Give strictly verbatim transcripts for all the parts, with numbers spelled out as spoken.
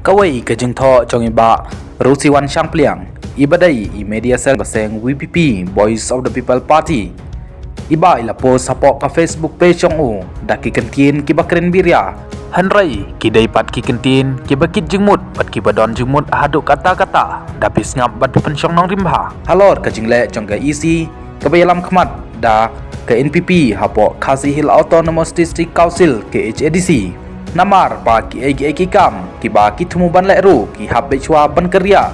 Kawei ka jingthoh jong i Bah Rusiwan Shangpliang, i ba dei i media cell ba seng V P P, Voice of the People Party. I Bah i la post hapoh ka Facebook page jong u da ki kyntien ki ba kren biria. Hynrei ki dei pat ki kyntien ki ba kit jingmut bad ki ba don jingmut haduh katta katta, da phi sngap bad pynshong nongrim bha. Halor ka jingleh jong ka E C ka ba ïalam khmat da ka N P P hapoh Khasi Hills Autonomous District Council, K H A D C. Namar ba ki ei ki ei ki kam ki ba ki thmu ban leh ruh ki hap beit shuwa ban kyrïa.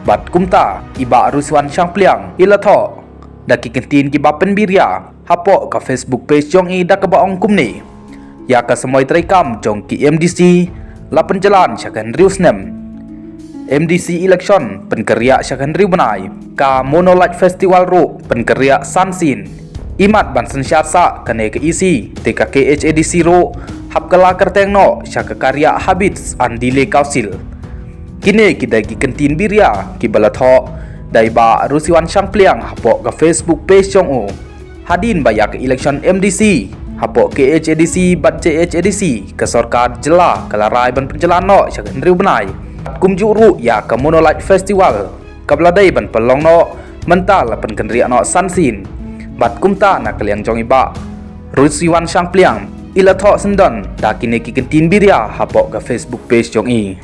Bad kumta i Bah Rusiwan Shangpliang i la thoh da ki kyntien ki ba pynbiria hapoh ka Facebook page jong i da kaba ong kumne: Ïa ka samoi treikam jong ki M D C la pynjlan sha ka hynriew snem. M D C election pynkyrïah sha ka hynriew bnai. Ka Monolight Festival ruh pynkyrïah san sien. Imat ban synshar sah kane ka E C, te ka K H A D C ruh hap kylla kyrteng noh sha ka Kyrïah Habits and Delay Council. Kine ki dei ki kyntien biria ki ba la thoh da i Bah Rusiwan Shangpliang hapoh ka Facebook page jong u. Hadien ba ïa ka election M D C hapoh K H A D C bad J H A D C, ka sorkar jylla ka la rai ban pynjlan noh sha ka hynriew bnai. Kumjuh ruh ïa ka Monolight Festival kaba la dei ban pynlong noh mynta la pynkynriah noh san sien. Bad kumta na ka liang jong i Bah Rusiwan Shangpliang i la thoh syndon da kine ki kyntien biria hapoh ka Facebook page jong i.